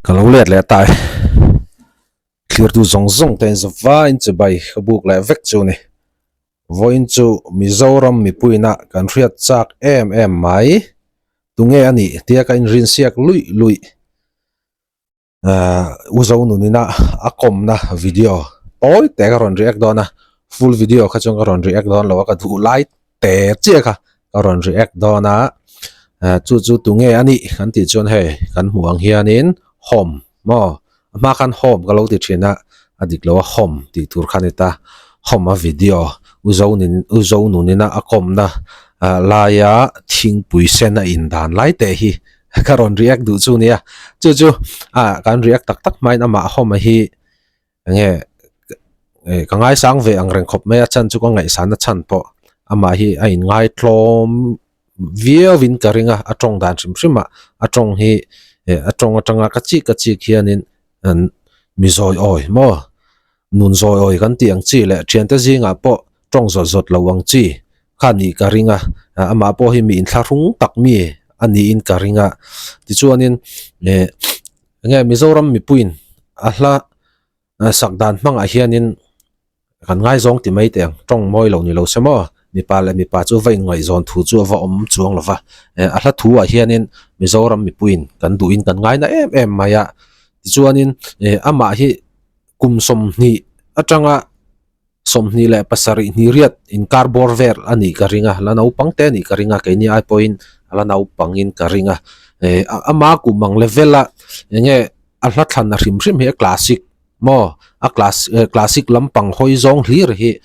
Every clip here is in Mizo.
Ka lo let leh ta e. Thlirtu zawng zawng te in zavaiin chibai ka buk leh vek chu ni. Vawiin chu Mizoram mipuina kan hriat chak em em mai. Tunge a nih tia ka inrinsiak luih luih. U Zonunina a kawmna video tawi te ka rawn react dawn a, full video kha chuan ka rawn react dawn lo a, ka duh lai te chiah kha ka rawn react dawn a, chu chu tunge a nih kan tih chuan hei kan hmuh ang hianin home maw a hma khan home ka lo ti thin a, a dik lo a home tih tur kha a ni ta, home a video U Zonin U Zonunina a kawmna laia thingpui sen a indan lai te hi ka rawn react duh chu nia chu chu ah kan react tak tak hmain amah hawm a hi enge eh ka ngaisang ve ang reng khawp mai a chan chu ka ngaihsan a chhan pawh amah hi a in ngaitlawm viau in ka ring a a tawng dan hrim hrim ah a tawng hi eh a tawng atanga ka chik ka chik hianin an mi zawi awi maw Nun zawi awi kan tih ang chi leh thiante zingah pawh tawng zawt zawt lo ang chi kha nih ka ring a, amah pawh hi mi inthlahrung tak mi a niin ka ring a. Tichuanin eh enge Mizoram mipuiin a hla sak dan hmangah hianin kan ngaizawng ti mai teh ang, tawng mawi lo ni lo se maw? Mipa leh mipa chu va inngaihzawn thu chu a va awm chuang lo va, a hla thu ah hianin Mizoram mipuiin kan duhin kan ngaina em em mai a. Tichuanin eh amah hi Kum 20 atanga 27 hnih riat inkar bawr vel a nih ka ring a, la naupang te a nih ka ring a, keini ai pawhin a la naupangin ka ring a. Eh ama kum ang level a enge a hla thlan a hrim hrim hi a classic maw a class classic lampang hawi zawng hlir hi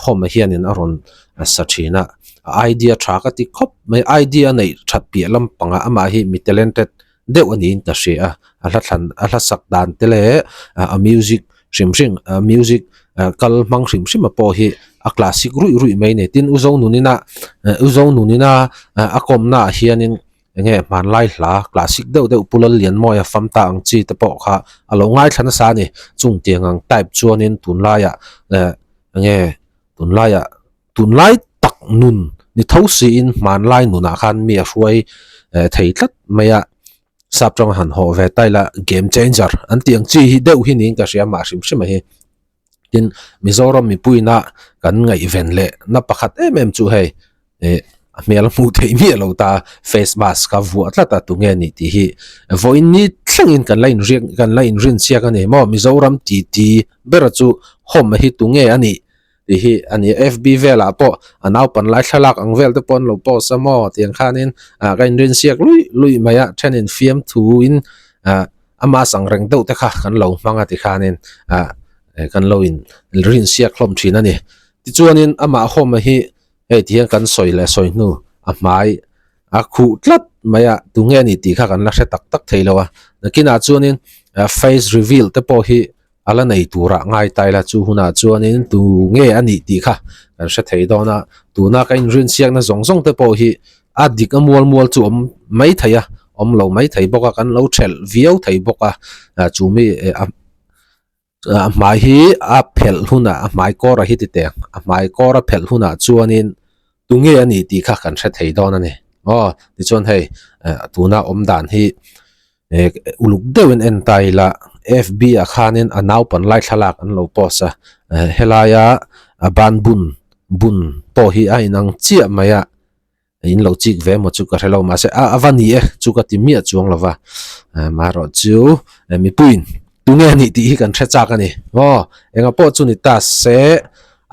home ah hianin a rawn sa thin a, a idea tha ka ti khawp mai, idea a neih that piah lampangah amah hi mi talented deuh a niin ka hria a, a hla thlan a hla sak dan te leh a music hrim hrim a music kal hmang hrim hrim a pawh hi a classic ruih ruih mai a ni tin U Zonunina U Zonunina a kawmna ah hianin enge hmanlai hla classic deuh deuh Pu Lallianmawia fam ta ang chi te pawh kha a lo ngaithla nasa a ni chung tiang ang type chuanin tunlaiah enge tunlaiah. Tunlai tak nun ni tho siin hmanlai nunah khan mi a hruai thei tlat mai a, sap tanga han haw ve ta ila game changer an tih ang chi hi deuh hi niin ka hria mah hrim hrim a hi. Tin, Mizoram mipuina kan ngaihven leh na pakhat em em chu hei ih a hmel a hmuh theih miah lo ta face mask a vuah tlat a tunge nih tih hi vawiin ni thlengin kan la inriak kan la inrinsiak a ni maw Mizoram titi bera chu home hi tunge a nih tih hi a ni a fb velah pawh a naupan lai thlalak ang vel te pawh an lo post a maw tiang khanin ah ka inrin siak luih luih mai a thenin fiamthu in ah ama sang reng deuh te kha kan lo hmang a tikhanin ah kan lo in rin siak hlawm thin a ni tichuanin amah home hi hei ti hian kan sawi leh sawi hnu a hmai a khuh tlat mai a tunge a ni tih kha kan la hre tak tak thei lo a nakinah chuanin face reveal te pawh hi a la nei turah ngai ta ila chu hunah chuanin tu nge a nih tih kha kan hre thei dawn a tuna ka inrinsiakna zawng zawng te pawh hi a dik a mual mual chu awm mai thei a awm lo mai thei bawk a kan lo thelh viau thei bawk a chu mi a a hmai hi a phelh hunah a hmai kawr a hi ti teh ang a hmai kawr a phelh hunah chuanin tu nge a nih tih kha kan hre thei dawn a ni aw tichuan hei tuna awm dan hi. Eh uluk deuhin en ta ila fb ah khanin a naupan lai thlalak an lo post a eh helaia a ban bun bun pawh hi a inang chiah mai a in lo chik ve emaw chu ka hre lo mahse a a va ni e chu ka ti miah chuang lo va eh marawh chu mipuiin tunge a nih tih hi kan hre chak a ni aw engah pawh chu ni ta se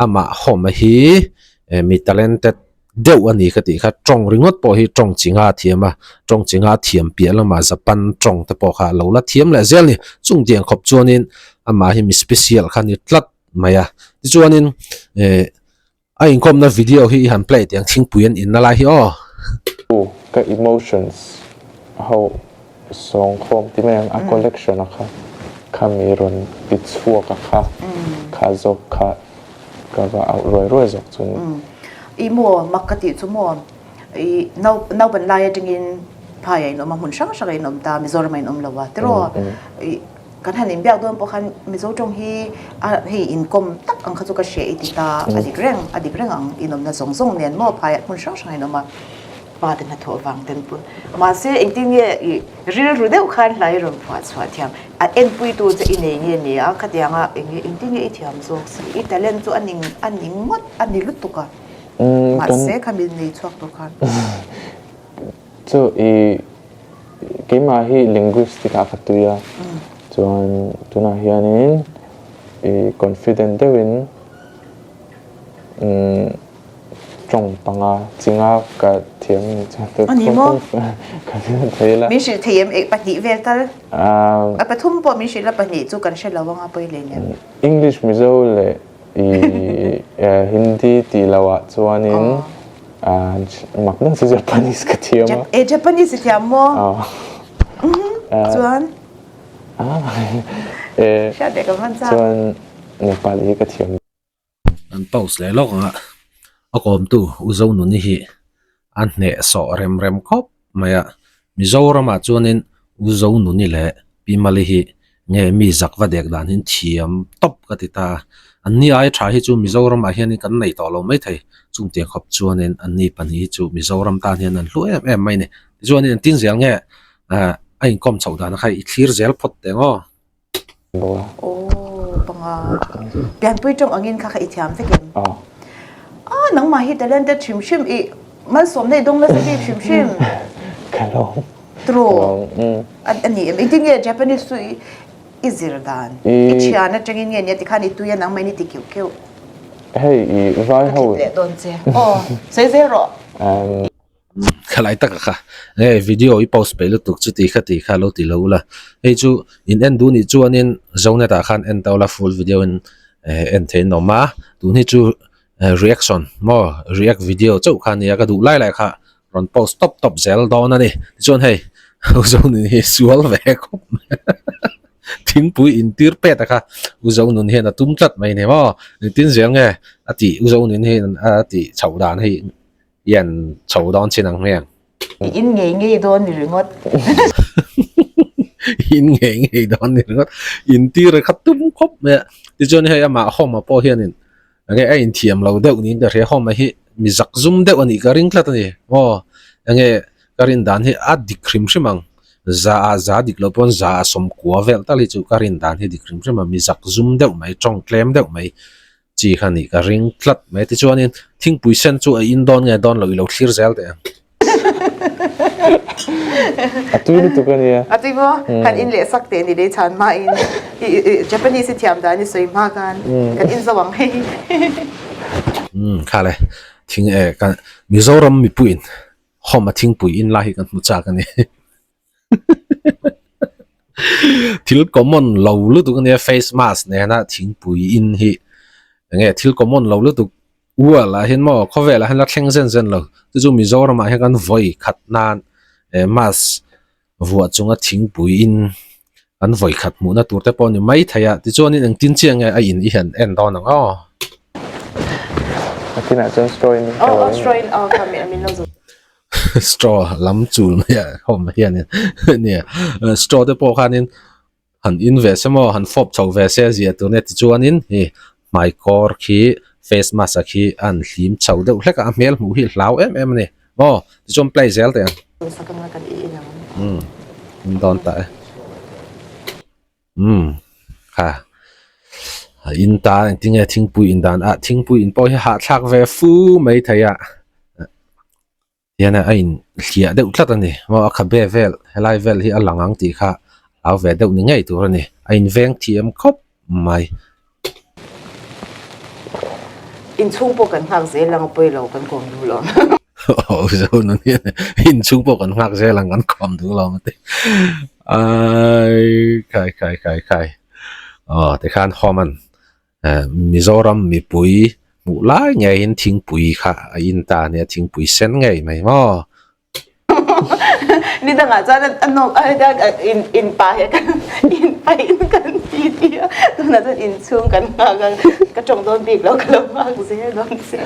amah hawm a hi eh mi talented deuh a ni ka tih kha tawng ringawt pawh hi tawng chi nga a thiam a tawng chi nga thiam piah lamah Japan tawng te pawh kha a lo la thiam leh zel a ni chung tiang khawp chuanin amah hi mi special kha a ni tlat mai a tichuanin eh a inkhawmna video hi i han play tih ang thingpui an inna lai hi aw. Ka emotions ho sawng khawm ti mai ang a collection a kha kha mi rawn ti chhuak a kha kha zawk kha Ka va auh ruai ruai zawk chu ni. I maw mak ka tih chu maw i naupan lai atangin phai a inawm a hmun hrang hrang a inawm ta Mizoram a inawm lo a tiraw i kan han inbiak dawn pawh khan Mizo tawng hi a hei inkawm tak ang kha chu ka hria i ti ta a dik reng a dik reng ang inawmna zawng zawng nen maw phai ah hmun hrang hrang a inawm a. Pa te hnathawh vang ten pawn. Mahse engtin nge i rilru deuh khan hla i rawn phuah chhuah thiam? A enpuitu che i nei nge ni a? Khatianga eng engtin nge i thiam zawk si? I talent chu a ning a ni ngawt a ni lutuk a. Mahse khami nei chhuak tur khan. Chu i keimah hi linguistic ah ka tui a, chuan tunah hianin i confident deuhin tawng panga chinga ka thiam ni chuan A ni maw? Ka thei la. Min hrilh thei em eh pahnih vel tal? A pathum pawh min hrilh a pahnih chu kan hre lo anga pawi leh nem. English Mizo leh i Hindi tih loh ah chuanin mak deuh chu Japanese ka thiam a. Eh Japanese i thiam maw? Chuan? Hriat leh ka hman chak. Chuan Nepali hi ka thiam. An pause leh lawk ang a, a kawmtu U Zonuni hi a hnehsawh rem rem khawp mai a, Mizoramah chuanin U Zonuni leh Pi Mali hi nge mi zak va dek dan hian thiam tawp ka ti ta a, anni ai tha hi chu Mizoramah hianin kan nei tawh lo maithei, chungtiang khawp chuanin anni pahnih hi chu Mizoram tan hian an hlu em em mai a ni. Tichuanin engtin zel nge a inkawm chhoh dan kha i thlir zel phawt teh ang aw. Aw panga pianpui tawng angin kha kha i thiam vek em? Ah nangmah hi talented hrim hrim i malsawmna i dawng nasa bik hrim hrim. Ka lawm. True. A ni em? Engtin nge Japanese chu i zir dan? I thian atangin nge nia tikhan i tui a nangmah in i ti keuh keuh. Hei i vai ho. Ka thit leh dawn che. Aw sawi zel rawh. Khalai taka kha nge video i post peih lutuk chuti kha tih kha lo ti lo ula hei chu in en duh nih chuanin zonet ah khan en ta ula full video in eh en theih an awm a tun hi chu reaction maw react video chauh kha a nia ka duh lai lai kha rawn post tawp tawp zel dawn a ni tichuan hei Zonun hi sual ve khawp mai thingpui intir pet a kha U Zonun hian a tum tlat mai a ni maw engtin zel nge a tih U Zonun hian a tih chhoh dan hi. Hian chho dawn chin ang hmiang. I in ngei ngei dawn ni ringawt. I in ngei ngei dawn ni ringawt. In tir a kha tum khawp mai a. Tichuan hei amah Home-a pawh hianin enge a inthiam lo deuh niin ka hria. Home-a hi mi zak zum deuh a nih ka ring tlat a ni. Aw enge ka rin dan hi a dik hrim hrim ang. Za ah za dik loh pawn za a sawmkua vel tal hi chu ka rin dan hi dik hrim hrim a. Mi zak zum deuh mai, tawng tlem deuh mai. Chi kha nih ka ring tlat mai tichuanin thingpui sen chu a in dawn nge dawn loh i lo thlir zel teh ang. A tui lutuk a nia. A tui maw? Kan in leh sak teh ni lei chhan hma in i Japanese i thiam dan i sawi hma khan kan in zo ang hei. Umm kha le thing e kan Mizoram mipuiin home a thingpui in lai hi kan hmu chak a ni. Thil common lo lutuk ania face mask nena thingpui in hi enge thil common lo lutuk world ah hian maw khawvel ah hian la thleng zen zen lo chu chu Mizoram ah hian kan vawi khat nan eh mask vuah chunga thingpui in kan vawi khat hmuhna tur te pawh a ni mai thei a tichuanin engtin chiah nge a in i han en dawn ang aw. A kinah chuan straw in aw aw straw in aw kha min lo zawt. Straw lam chul mai a awm hianin nia straw te pawh khanin han in ve se maw han fawp chho ve se zia tur nia tichuanin hei hmaikawr khi face mask a khi a han hlim chho deuh hlek a a hmel hmuh hi hlau em em a ni maw tichuan play zel teh ang umm in dawn ta e umm kha in ta engtin nge thingpui in dan ah thingpui in pawh hi hahthlak ve fu mai thei a. Hian a in hliah deuh tlat a ni maw a khabe vel helai vel hi a lang ang tih kha hlau ve deuh ni ngei tur a ni a in veng thiam khawp mai. Inchhung pawh kan nghak zel ang a pawi lo kan kawm duh lo. Aw zo nun hian inchhung pawh kan nghak zel ang kan kawm duh lo a ti ai khai khai khai khai aw tikhan home an Mizoram mipui hmuh lai ngeiin thingpui kha a in ta a nia thingpui sen ngei mai maw. Ni dangah chuan a nawm a in in pa hi kan in pahin kan ti ti a tunah chuan inchhung kan nghak a ka tawng dawn bik lo ka lo nghak zel dawn che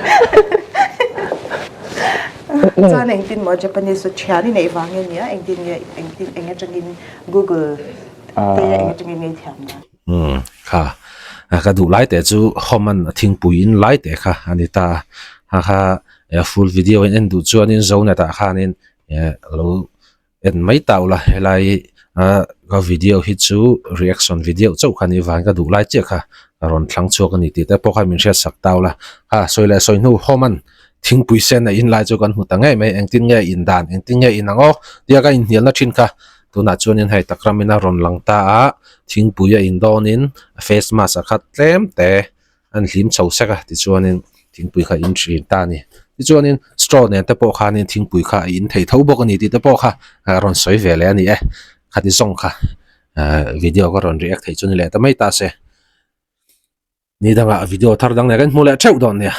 chuan engtin maw Japanese chu thian i neih vang nge nia engtin nge engtin eng atangin Google te eng atangin nge i thiam dan. Umm kha ka duh lai teh chu home an a thingpui in lai teh kha a ni ta a kha. Full video in en duh chuanin Zonet ah khanin lo en mai ta ula helai ah ka video hi chu reaction video chauh kha ni vang ka duh lai chiah kha ka rawn thlang chhuak a ni tih te pawh khan min hriat sak ta ula ha sawi leh sawi hnu hawm an thingpui sen a in lai chu kan hmu ta ngei mai engtin nge in dan engtin nge in ang aw tia ka inhnialna thin kha tunah chuanin hei takramin a rawn lang ta a thingpui a in dawnin face mask a khat tlem te. an hlim chho sek a tichuanin thingpui kha in thin ta a ni tichuanin straw nen te pawh khanin thingpui kha a in thei tho bawk a ni tih te pawh kha a rawn sawi ve leh a ni e khati zawng kha ahh video ka rawn react theih chu ni leh ta mai ta se ni dangah video thar dang leh kan hmu leh theuh dawn nia.